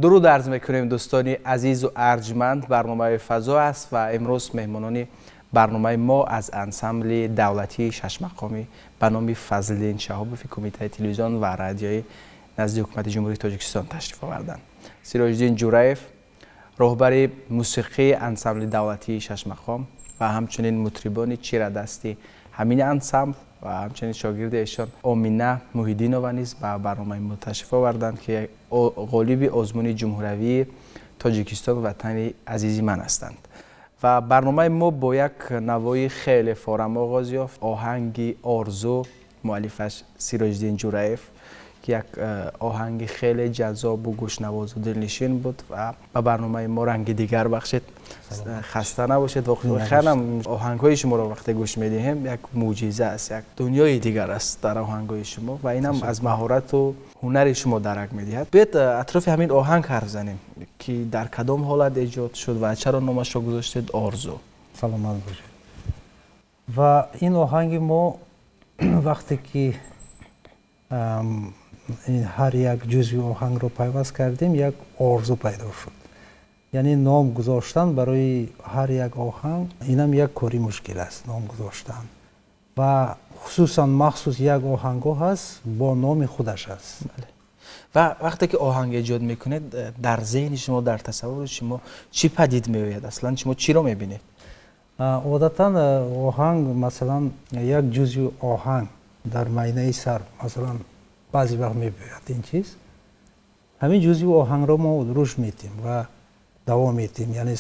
Дуруд арз мекунем, дӯстони азизу арҷманд. Барномаи «Фазо» аст ва имрӯз меҳмонони барномаи мо аз ансамбли давлатии шашмақомӣ ба номи Фазлиддин Шаҳобови Кумитаи телевизион ва радиои назди Ҳукумати Ҷумҳурии Тоҷикистон ташриф оварданд. Сироҷиддин Ҷураев, роҳбари мусиқии ансамбли давлатии шашмақом ва ҳамчунин мутрибони чирадасти ҳамин ансамбл ва ҳамчунин шогирди эшон Омина Муҳиддинова низ ба барномаи мо ташриф оварданд, ки ғолиби озмуни ҷумҳуравии «Тоҷикистон ватани азизи ман» ҳастанд. Ва барномаи мо бо як навои хеле форам оғоз ёфт, оҳанги «Орзу». Муаллифаш Сироҷиддин Ҷураев, ки як оҳанги хеле ҷаззобу гӯшнавозу дилнишин буд ва ба барномаи мо ранги дигар бахшид. Хаста набошед. Воқеан ҳам оҳангҳои шуморо вақте гӯш медиҳем, як мӯъҷиза аст, як дунёи дигар аст дар оҳангҳои шумо ва инам аз маҳорату ҳунари шумо дарак медиҳад. Биёед, атрофи ҳамин оҳанг ҳарф занем, ки дар кадом ҳолат эҷод шуд ва чаро номашро гузоштед «Орзу»? Саломат бошед. Ва ин оҳанги мо, вақте ки ҳар як ҷузъи оҳангро пайваст кардем, як орзу пайдо шуд. Яъне ном гузоштан барои ҳар як оҳанг, инам як кори мушкил аст, ном гузоштан, ва хусусан махсус як оҳангҳо ҳаст, бо номи худаш аст. Ва вақте ки оҳанг эҷод мекунед, дар зеҳни шумо, дар тасаввури шумо чӣ падид меояд? Аслан шумо чиро мебинед? Одатан оҳанг, масалан, як ҷузъи оҳанг дар майнаи сар, масалан, баъзе вақт мебиёяд ин чиз. Ҳамин ҷузъи оҳангро мо рушд медиҳем ва давом медиҳем, яъне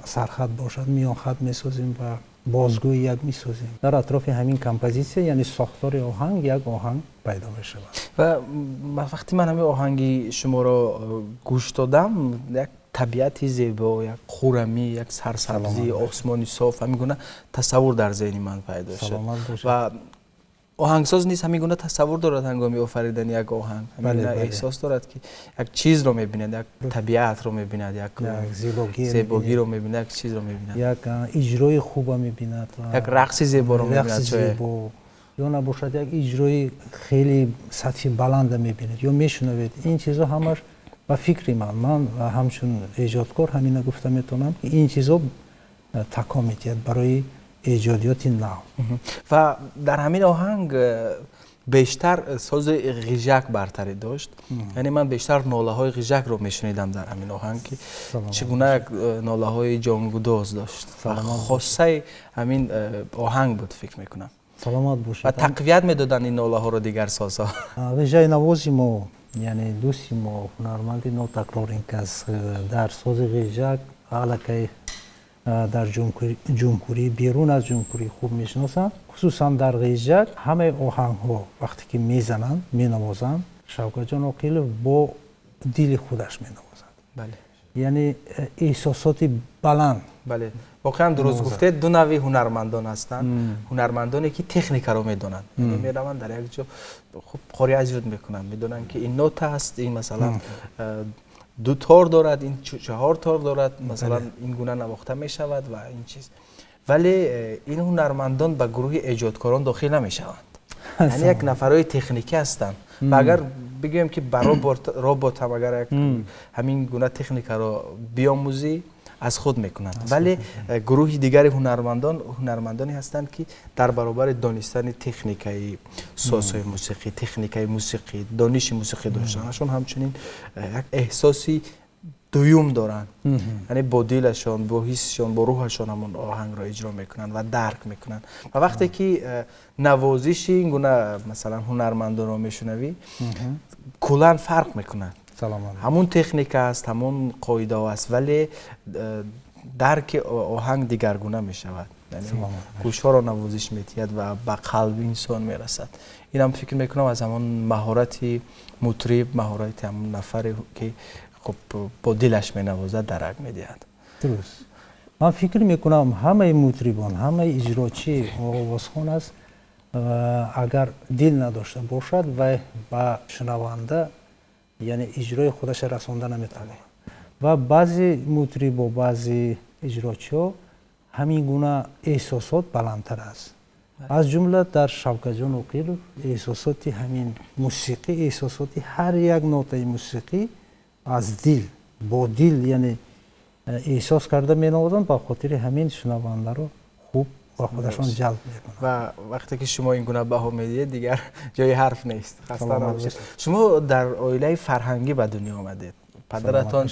сархат бошад, миёнхат месозем ва бозгӯи як месозем. Дар атрофи ҳамин композитсия, яъне сохтори оҳанг, як оҳанг пайдо мешавад. Ва вақте ман ҳамин оҳанги шуморо гӯш додам, як табиати зебо, як хурамӣ, як сарсабзӣ, осмони соф, ҳамин гуна тасаввур дар зеҳни ман пайдо шуд. Ва оҳангсоз низ ҳамин гуна тасаввур дорад ҳангоми офаридани як оҳанг, ҳамин эҳсос дорад, ки як чизро мебинад, як табиатро мебинад, як зебогиро мебинад, як чизро мебинад. Як иҷрои хуба мебинад. Як рақси зеборо мебинад. Зебо ё набошад, як иҷрои хеле сатҳи баланда мебинед ё мешунавед. Ин чизо ҳамаш, ба фикри ман, ман ҳамчун эҷодкор ҳамина гуфта метавонам, ки ин чизо такон медиҳад барои эҷодиёти нав. Ва дар ҳамин оҳанг бештар сози ғижак бартарӣ дошт, яъне ман бештар нолаҳои ғижакро мешунидам дар ҳамин оҳанг, ки чӣ гуна як нолаҳои ҷонгудоз дошт. Хоссаи ҳамин оҳанг буд, фикр мекунам. Саломат бошед. Ва тақвият медоданд ин нолаҳоро дигар созҳо. Ғижайнавози мо, яъне дӯсти мо, ҳунарманди нотакрор, ин кас дар сози ғижак аллакай дар ҷумҳурӣ, берун аз ҷумҳурӣ хуб мешиносанд. Хусусан дар ғижак ҳамаи оҳангҳо вақте ки мезананд, менавозанд, Шавкатҷон Оқилов бо дили худаш менавозад, яъне эҳсосоти баланд. Бале, воқеан дуруст гуфтед. Ду навъи ҳунармандон ҳастанд: ҳунармандоне, ки техникаро медонанд, мераванд, дар як ҷо хуб қори азёд мекунанд, медонанд, ки ин нота аст, ин, масалан, ду тор дорад, ин чаҳор тор дорад, масалан, ин гуна навохта мешавад ва ин чиз. Вале ин ҳунармандон ба гурӯҳи эҷодкорон дохил намешаванд, яъне як нафарҳои техникӣ ҳастанд. Ва агар бигӯем, ки ба робот ҳам агар як ҳамин гуна техникаро биомӯзӣ, аз худ мекунанд. Вале гурӯҳи дигари ҳунармандон ҳунармандоне ҳастанд, ки дар баробари донистани техникаи созҳои мусиқӣ, техникаи мусиқӣ, дониши мусиқӣ доштанашон, ҳамчунин як эҳсоси дуюм доранд, яъне бо дилашон, бо ҳиссшон, бо рӯҳашон ҳамон оҳангро иҷро мекунанд ва дарк мекунанд. Ва вақте ки навозиши ин гуна, масалан, ҳунармандонро мешунавӣ, куллан фарқ мекунад. Ҳамун техника аст, ҳамун қоидаҳо аст, вале дарки оҳанг дигаргуна мешавад, гӯшҳоро навозиш медиҳад ва ба қалби инсон мерасад. Инам фикр мекунам, аз ҳамон маҳорати мутриб, маҳорати ҳамон нафаре, ки хуб бо дилаш менавозад, дарак медиҳад. Дуруст. Ман фикр мекунам, ҳамаи мутрибон, ҳамаи иҷрочӣ, овозхон аст, агар дил надошта бошад, вай ба шунаванда, яъне иҷрои худаша расонда наметавонад. Ва баъзе мутрибо, баъзе иҷрочиҳо ҳамин гуна эҳсосот баландтар аст. Аз ҷумла дар Шавкатҷон Оқилов эҳсосоти ҳамин мусиқӣ, эҳсосоти ҳар як нотаи мусиқӣ аз дил, бо дил, яъне эҳсос карда менавозанд. Ба хотири ҳамин шунавандаро хуб ба худашон ҷалб мекунанд. Ва вақте ки шумо ин гуна баҳо медиҳед, дигар ҷои ҳарф нест. Хаста набошед. Шумо дар оилаи фарҳангӣ ба дунё омадед, падаратон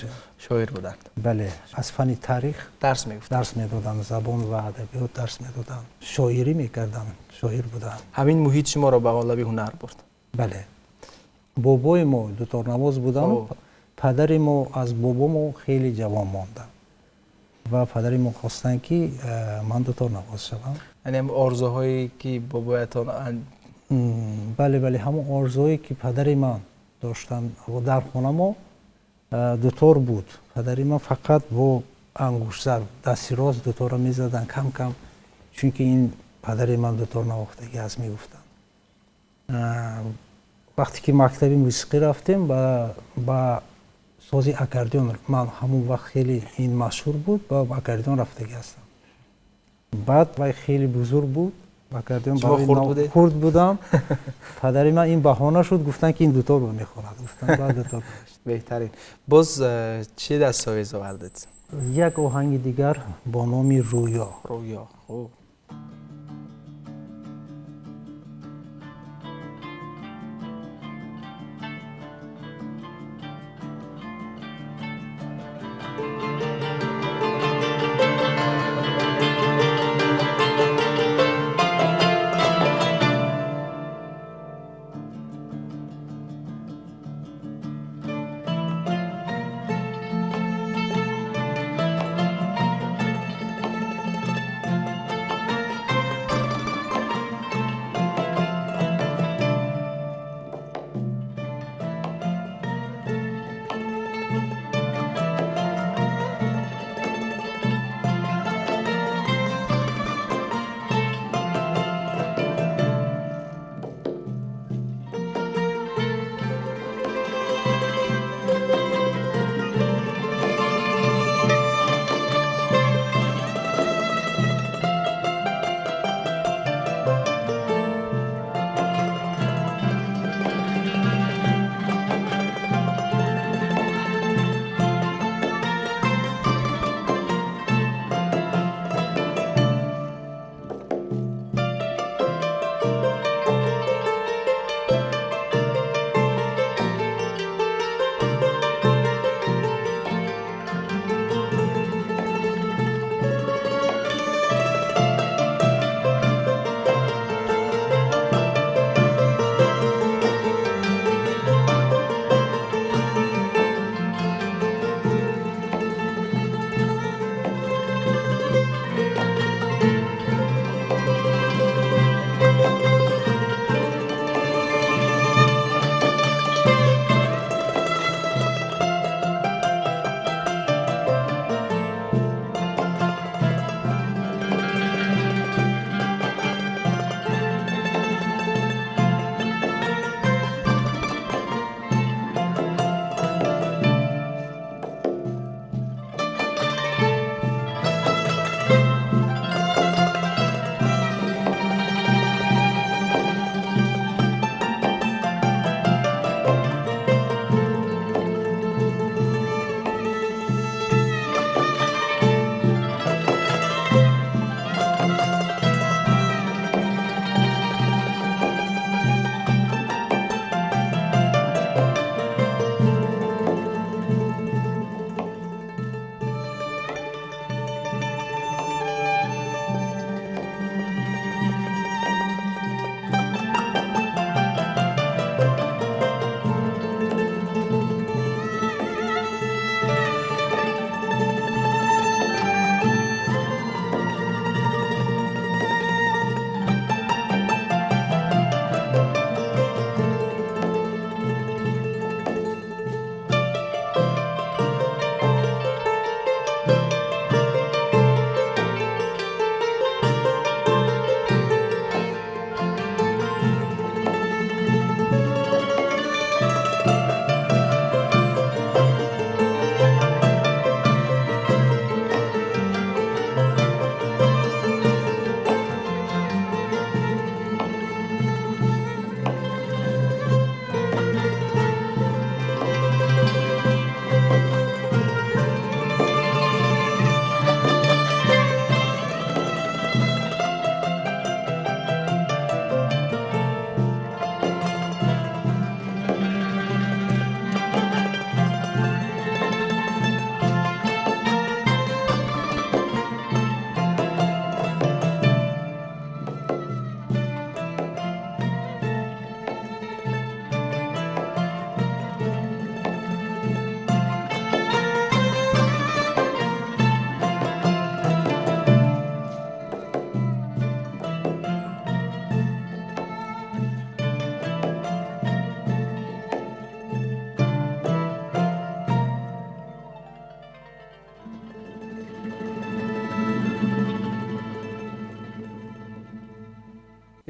шоир буданд. Бале, аз фанни таърих дарс мегуфтанд. Дарс медоданд, забон ва адабиёт дарс медоданд, шоирӣ мекарданд, шоир буданд. Ҳамин муҳит шуморо ба олами ҳунар бурд? Бале, бобои мо дуторнавоз буданд. Падари мо аз бобо мо хеле ҷавон монданд ва падари мо хостанд, ки ман дуторнавоз шавам. Яъне орзуҳое, ки бобоятон Бале, бале, ҳамон орзуое ки падари ман доштанд. Дар хона мо дутор буд. Падари ман фақат бо ангуштзарб дасти рост дуторро мезаданд кам кам, чунки ин падари ман дутор навохтагӣ аст, мегуфтанд. Вақте ки мактаби мусиқӣ рафтем, ба сози аккордеон, ман ҳамон вақт хеле ин машҳур буд, ба аккордеон рафтагӣ ҳастам. Баъд вай хеле бузург буд, аккордеон хурд будам. Падари ман ин баҳона шуд, гуфтанд ки ин дуторро мехонад, гуфтанд, баъд дутор. Беҳтарин. Боз чӣ дастовез овардед? Як оҳанги дигар бо номи «Рӯё». «Рӯё», хуб.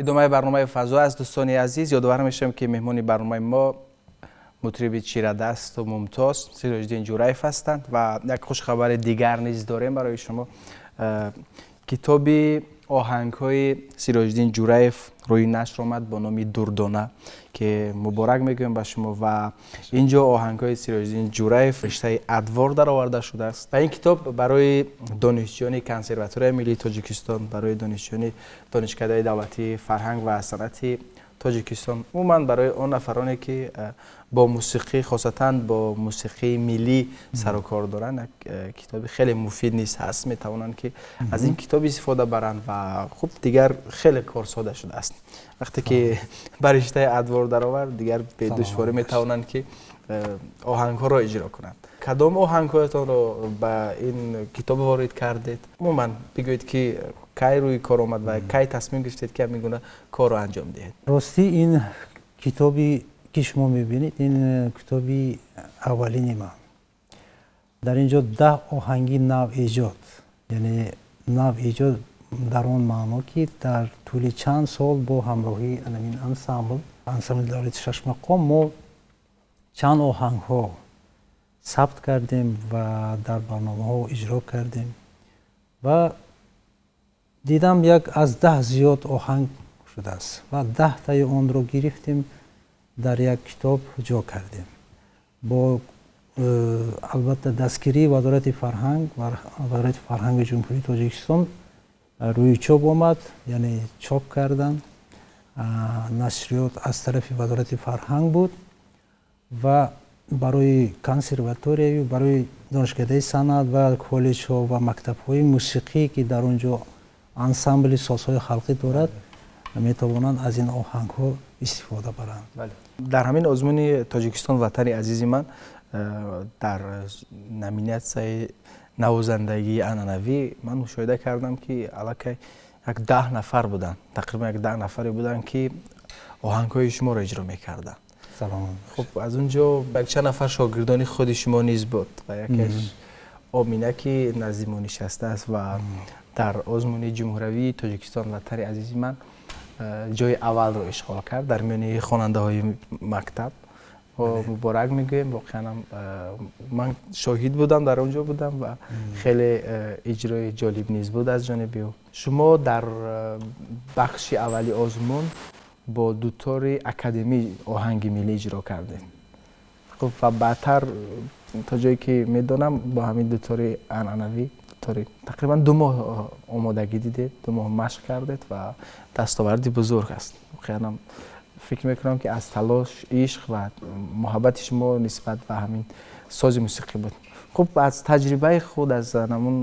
Идомаи барномаи «Фазо» аст, дӯстони азиз. Ёдовар мешавем, ки меҳмони барномаи мо мутриби чирадасту мумтоз Сироҷиддин Ҷураев ҳастанд ва як хушхабари дигар низ дорем барои шумо. Китоби оҳангҳои Сироҷиддин Ҷураев рӯи нашр омад бо номи «Дурдона», ки муборак мегӯем ба шумо. Ва ин ҷо оҳангҳои Сироҷиддин Ҷураев риштаи адвор дароварда шудааст ва ин китоб барои донишҷӯёни Консерваторияи миллии Тоҷикистон, барои донишҷӯёни Донишкадаи давлатии фарҳанг ва санъати Тоҷикистон, умуман барои он нафароне, ки бо мусиқӣ, хосатан бо мусиқии миллӣ сару кор доранд, як китоби хеле муфид низ ҳаст. Метавонанд, ки аз ин китоб истифода баранд ва хуб, дигар хеле кор сода шудааст. Вақте ки ба риштаи адвор даровард, дигар бедушворӣ метавонанд, ки оҳангҳоро иҷро кунанд. Кадом оҳангҳоятонро ба ин китоб ворид кардед? Умуман бигӯед, ки кай рӯи кор омад ва кай тасмим гирифтед, ки ҳамин гуна корро анҷом диҳед? Ростӣ, ин китоби, ки шумо мебинед, ин китоби аввалини ман. Дар ин ҷо 10 оҳанги нав эҷод, яъне нав эҷод дар он маъно, ки дар тӯли чанд сол бо ҳамроҳии анамин ансамбл, ансамбли давлати шашмақом, мо чанд оҳангҳо сабт кардем ва дар барномаҳо иҷро кардем ва дидам, як аз 10 зиёд оҳанг шудааст ва 10таи онро гирифтем, дар як китоб ҷо кардем бо албатта дастгирии Вазорати фарҳанг. Вазорати фарҳанги Ҷумҳурии Тоҷикистон рӯи чоп омад, яъне чоп карданд. Нашриёт аз тарафи Вазорати фарҳанг буд ва барои консерваторияю барои донишкадаи санъат ва коллеҷҳо ва мактабҳои мусиқӣ, ки дар он ҷо ансамбли созҳои халқӣ дорад, метавонанд аз ин оҳангҳо истифода баранд. Дар ҳамин озмуни «Тоҷикистон ватани азизи ман» дар номинатсияи навозандагии анъанавӣ ман мушоҳида кардам, ки аллакай як 10 нафар буданд, тақрибан як 10 нафаре буданд, ки оҳангҳои шуморо иҷро мекарданд. Хуб, аз он ҷо якчанд нафар шогирдони худи шумо низ буд ва якеш Омина, ки назди мо нишастааст ва дар озмуни ҷумҳуравии «Тоҷикистон ватани азизи ман» ҷои аввалро ишғол кард дар миёни хонандаҳои мактаб. Муборак мегӯем. Воқеанам ман шоҳид будам, дар он ҷо будам ва хеле иҷрои ҷолиб низ буд аз ҷониби ӯ. Шумо дар бахши аввали озмун бо дутори академӣ оҳанги миллӣ иҷро кардед. Хуб, ва баъдтар, то ҷое ки медонам, бо ҳамин дутори анъанавӣ дутори тақрибан 2 моҳ омодагӣ дидед, 2 моҳ машқ кардед ва дастоварди бузург аст. Воқеанам фикр мекунам, ки аз талош, ишқ ва муҳаббати шумо нисбат ба ҳамин сози мусиқӣ буд. Хуб, аз таҷрибаи худ, аз ҳамун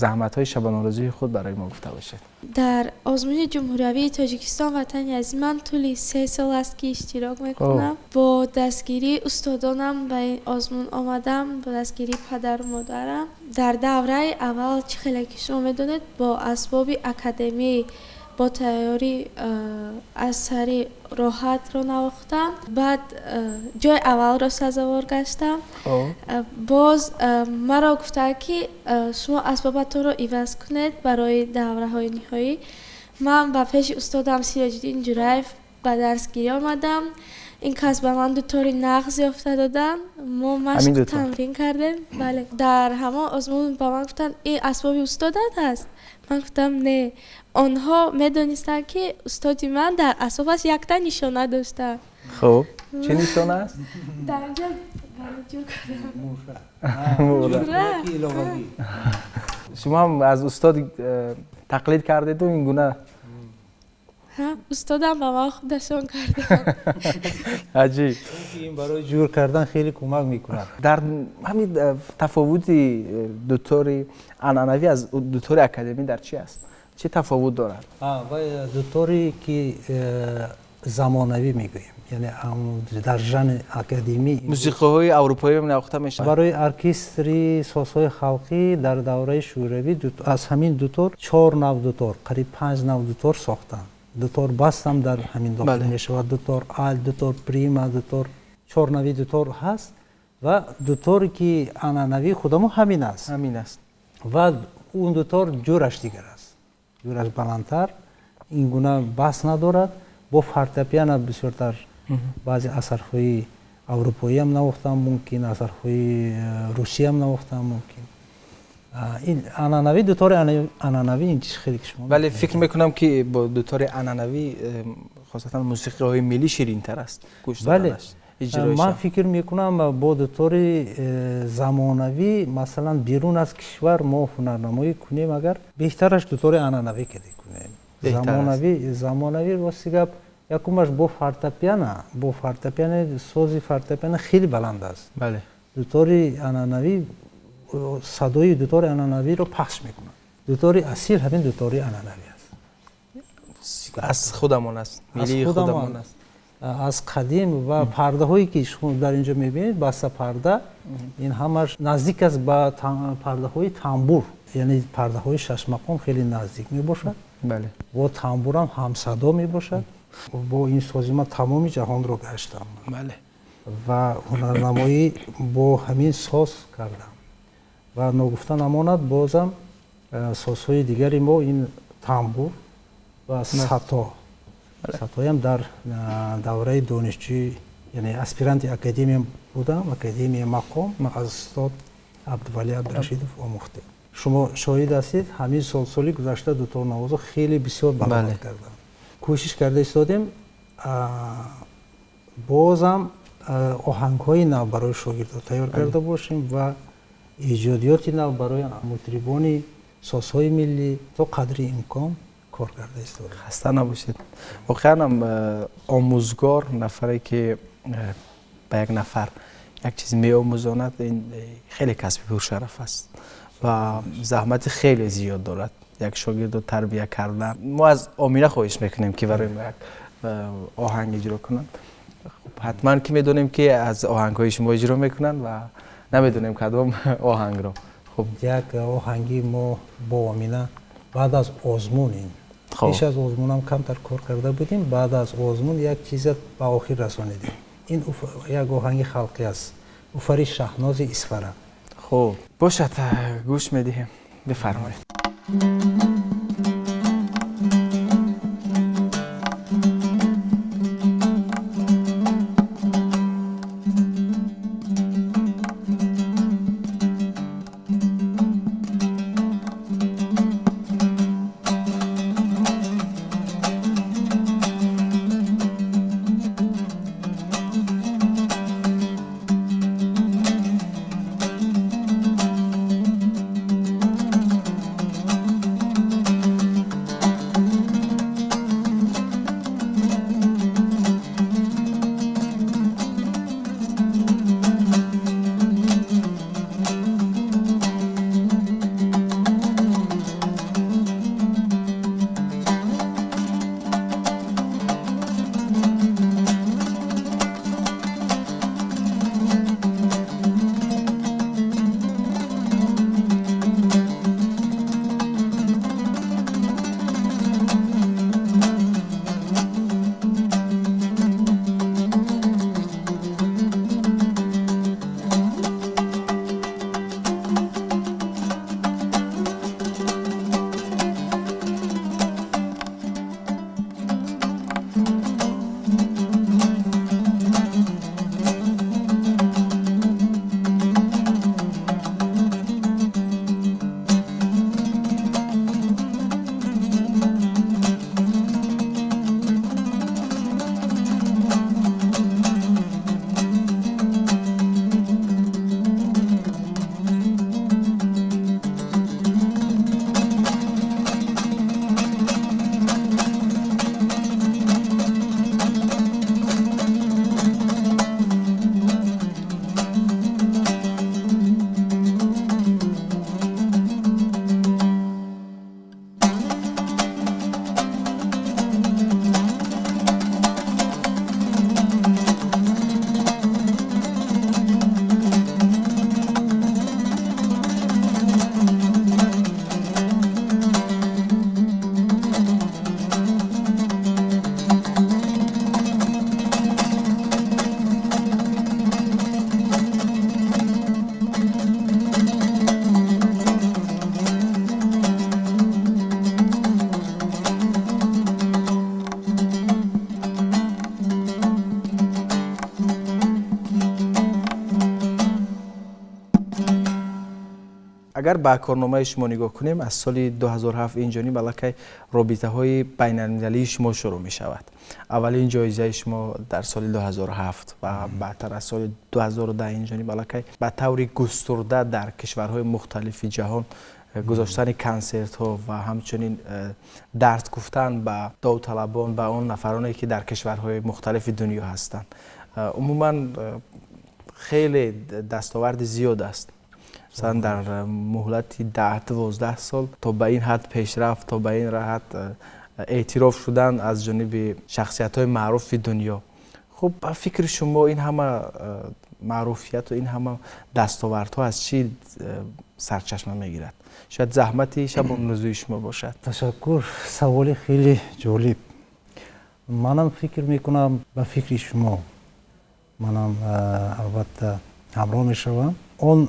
заҳматҳои шабонарӯзии худ барои мо гуфта бошед. Дар озмуни ҷумҳуриявии «Тоҷикистон ватани азизи ман» тӯли 3 сол аст, ки иштирок мекунам. Бо дастгирии устодонам ба ин озмун омадам, бо дастгирии падару модарам. Дар давраи аввал, чӣ хеле ки шумо медонед, бо асбоби академӣ бо тайёрӣ асари «Роҳатро» навохтам. Баъд ҷои аввалро сазовор гаштам. Боз маро гуфтанд, ки шумо асбобатонро иваз кунед барои давраҳои ниҳоӣ. Ман ба пеши устодам Сироҷиддин Ҷураев ба дарсгирӣ омадам. Ин кас ба ман дутори нағз ёфта доданд. Мо машқ тамрин кардем. Бале, дар ҳамон озмун ба ман гуфтанд: «Ин асбоби устодат аст?» Ман гуфтам: «Не». Онҳо медонистанд, ки устоди ман дар асбобаш якта нишона дошта. Хуб, чӣ нишона аст? Дар инҷо ҷур кардам. Шумо ҳам аз устод тақлид кардеду ин гуна? Устодам ба ман худашон карданд. Аҷиб. Ин барои ҷур кардан хеле кӯмак мекунад. Дар ҳамин тафовути дутори анъанавӣ аз дутори академӣ дар чӣ аст? Чӣ тафовут дорад? Дуторе, ки замонавӣ мегӯем, яъне дар жанри академӣ мусиқиҳои аврупоӣ навохта мешавад. Барои оркестри созҳои халқӣ дар давраи Шӯравӣ аз ҳамин дутор чор нав дутор, қариб панҷ нав дутор сохтанд. Дутор бастам дар ҳамин дохил мешавад, дутор алт, дутор прима, дутор, чор нави дутор ҳаст. Ва дуторе, ки анъанавии худамо, ҳамин аст. Ҳамин аст. Ва он дутор ҷураш дигар аст, ҷураш баландтар. Ин гуна баҳс надорад. Бо фортепиано бисёртар баъзе асарҳои аврупоиам навохтам мумкин, асарҳои русиям навохтам мумкин. Ин анъанавӣ, дутори анъанавӣ ин чиз хеле шумо. Вале фикр мекунам ки бо дутори анъанавӣ хосатан мусиқиҳои миллӣ ширинтар аст гӯш доданаш. Ман фикр мекунам бо дутори замонавӣ, масалан берун аз кишвар мо ҳунарнамоӣ кунем, агар беҳтараш дутори анъанавӣ каде кунем. Замонавӣ рости гап якумаш бо фортепиано, бо фортепиано сози фортепиано хеле баланд аст. Бале. Дутори анъанавӣ садои дутори анъанавиро пахш мекунад. Дутори асил ҳамин дутори анъанавӣ аст. Аз худамон аст, миллии худамон аст. Аз қадим ва пардаҳое ки шумо дар инҷо мебинед, баста парда, ин ҳамаш наздик аст ба пардаҳои тамбур, яъне пардаҳои шашмақом хеле наздик мебошад. Бале. Бо тамбурам ҳамсадо мебошад. Бо ин сози ман тамоми ҷаҳонро гаштам. Бале. Ва ҳунарнамоӣ бо ҳамин соз кардам. Ва ногуфта намонад бозам созҳои дигари мо ин тамбур ва сато. Сатоям дар давраи донишҷӯӣ, яъне аспиранти академия будам, академияи мақом аз устод Абдувалӣ Абдурашидов омӯхтем. Шумо шоҳид ҳастед, ҳамин соли гузашта дуторнавозо хеле бисёр баромад кардам. Кӯшиш карда истодем бозам оҳангҳои нав барои шогирдо тайёр карда бошем ва эҷодиёти нав барои мутрибони созҳои миллӣ то қадри имкон кор карда истодем. Хаста набошед. Воқеан ҳам омӯзгор нафаре ки ба як нафар як чиз меомӯзонад, ин хеле касби пуршараф аст ва заҳмати хеле зиёд дорад як шогирдро тарбия кардан. Мо аз Омина хоҳиш мекунем ки барои мо як оҳанг иҷро кунанд. Ҳатман ки медонем ки аз оҳангҳои шумо иҷро мекунанд ва намедонем кадом оҳангро. Хуб, як оҳанги мо бо Омина баъд аз озмун, ин пеш аз озмунам камтар кор карда будем, баъд аз озмун як чиза ба охир расонидем. Ин як оҳанги халқӣ аст, Уфари Шаҳнози Исфара. Хуб бошад, гӯш медиҳем, бифармоед. Агар ба корномаи шумо нигоҳ кунем, аз соли 2007 ин ҷониб аллакай робитаҳои байналмилалии шумо шурӯъ мешавад. Аввалин ҷоизаи шумо дар соли 2007 ва баъдтар аз соли 2010 ин ҷониб аллакай ба таври густурда дар кишварҳои мухталифи ҷаҳон гузоштани консертҳо ва ҳамчунин дарс гуфтан ба довталабон, ба он нафароне, ки дар кишварҳои мухталифи дунё ҳастанд. Умуман хеле дастоварди зиёд аст. Масалан, дар муҳлати 10-12 сол то ба ин ҳад пешрафт, то ба ин ҳад эътироф шудан аз ҷониби шахсиятҳои маъруфи дунё. Хуб, ба фикри шумо, ин ҳама маъруфияту ин ҳама дастовардҳо аз чӣ сарчашма мегирад? Шояд заҳмати шабонрӯзии шумо бошад? Ташаккур, саволи хеле ҷолиб. Манам фикр мекунам, ба фикри шумо манам албатта ҳамроҳ мешавам. Он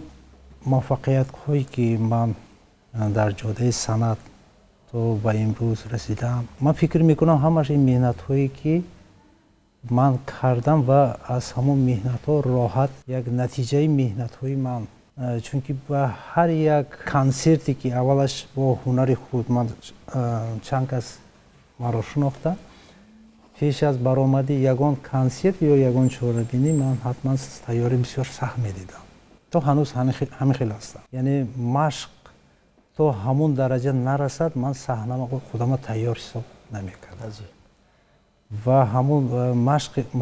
муваффақиятҳое, ки ман дар ҷодаи санъат то ба имрӯз расидам, ман фикр мекунам, ҳамаш ин меҳнатҳое, ки ман кардам, ва аз ҳамон меҳнатҳо роҳат як натиҷаи меҳнатҳои ман. Чунки ба ҳар як консерте, ки аввалаш бо ҳунари худ ман чанд кас маро шинохта, пеш аз баромади ягон консерт ё ягон чорабинӣ ман ҳатман тайёри бисёр сахт медидам, то ҳанӯз ҳамин хел ҳастам. Яъне машқ то ҳамон дараҷа нарасад, ман саҳнама худама тайёр ҳисоб намекардам. Ва ҳамон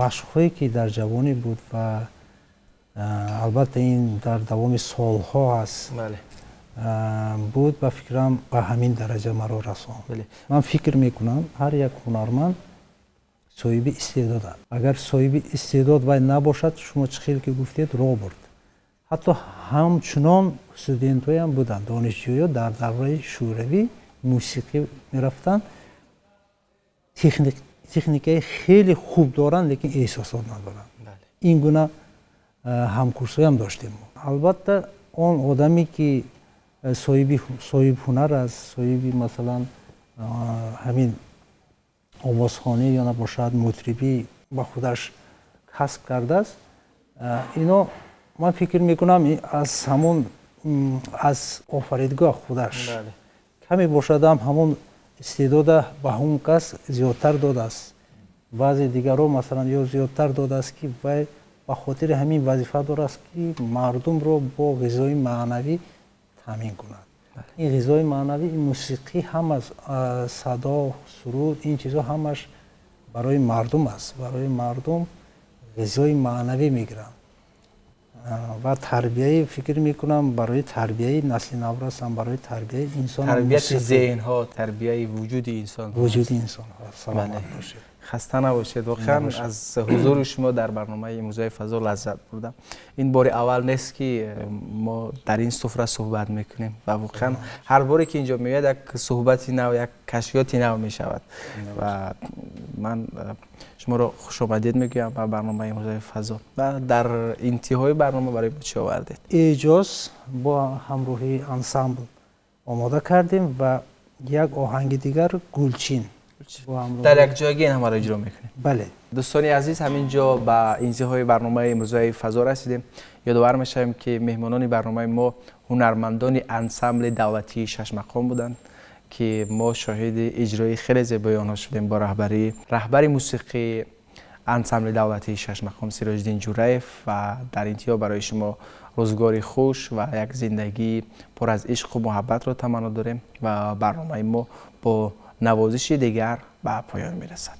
машқҳое, ки дар ҷавонӣ буд ва албатта ин дар давоми солҳо аст буд, ба фикрам, ба ҳамин дараҷа маро расонд. Ман фикр мекунам, ҳар як ҳунарманд соҳиби истеъдод аст. Агар соҳиби истеъдод вай набошад, шумо чӣ хел ки гуфтед, роҳ бурд. Ҳатто ҳамчунон студентҳоям буданд, донишҷӯё дар давраи шӯравӣ мусиқӣ мерафтанд, техникаи хеле хуб доранд, лекин эҳсосот надоранд. Ин гуна ҳамкурсҳоям доштем. Албатта, он одаме, ки соҳиби ҳунар аст, соҳиби, масалан, ҳамин овозхонӣ ё набошад мутрибӣ ба худаш касб кардааст, ино, ман фикр мекунам, аз ҳамон аз офаридгоҳ худаш каме бошадам ҳамон истеъдода ба ҳамон кас зиёдтар додааст. Баъзе дигарро, масалан, ё зиёдтар додааст, ки вай ба хотири ҳамин вазифа дорааст, ки мардумро бо ғизои маънавӣ таъмин кунад. Ин ғизои маънавӣ, ин мусиқӣ, ҳама садо, суруд, ин чизҳо ҳамаш барои мардум аст. Барои мардум ғизои маънавӣ мегиранд ва тарбияи, фикр мекунам, барои тарбияи насли наврасам, барои тарбияи инсон. Тарбияти зеҳнҳо, тарбияи вуҷуди инсон. Вуҷуди инсонҳо. Саломат бошед. Хаста набошед. Воқеан, аз ҳузури шумо дар барномаи имрӯзаи «Фазо» лаззат бурдам. Ин бори аввал нест, ки мо дар ин суфра суҳбат мекунем, ва воқеан ҳар боре ки инҷо меояд, як суҳбати нав, як кашфиёти нав мешавад. Ва ман шуморо хушомадед мегӯям ба барномаи имрӯзаи «Фазо». Ва дар интиҳои барнома барои мо чӣ овардед? Эъҷоз бо ҳамроҳии ансамбл омода кардем ва як оҳанги дигар, «Гулчин». Дар якҷоягӣ ин ҳамаро иҷро мекунем? Бале. Дӯстони азиз, ҳамин ҷо ба интиҳои барномаи имрӯзаи «Фазо» расидем. Ёдовар мешавем, ки меҳмонони барномаи мо ҳунармандони ансамбли давлатии шашмақом буданд, ки мо шоҳиди иҷрои хеле зебои онҳо шудем бо раҳбарии раҳбари мусиқии ансамбли давлатии шашмақом Сироҷиддин Ҷураев. Ва дар интиҳо барои шумо рӯзгори хуш ва як зиндагии пур аз ишқу муҳаббатро таманно дорем ва барномаи мо бо навозиши дигар ба поён мерасад.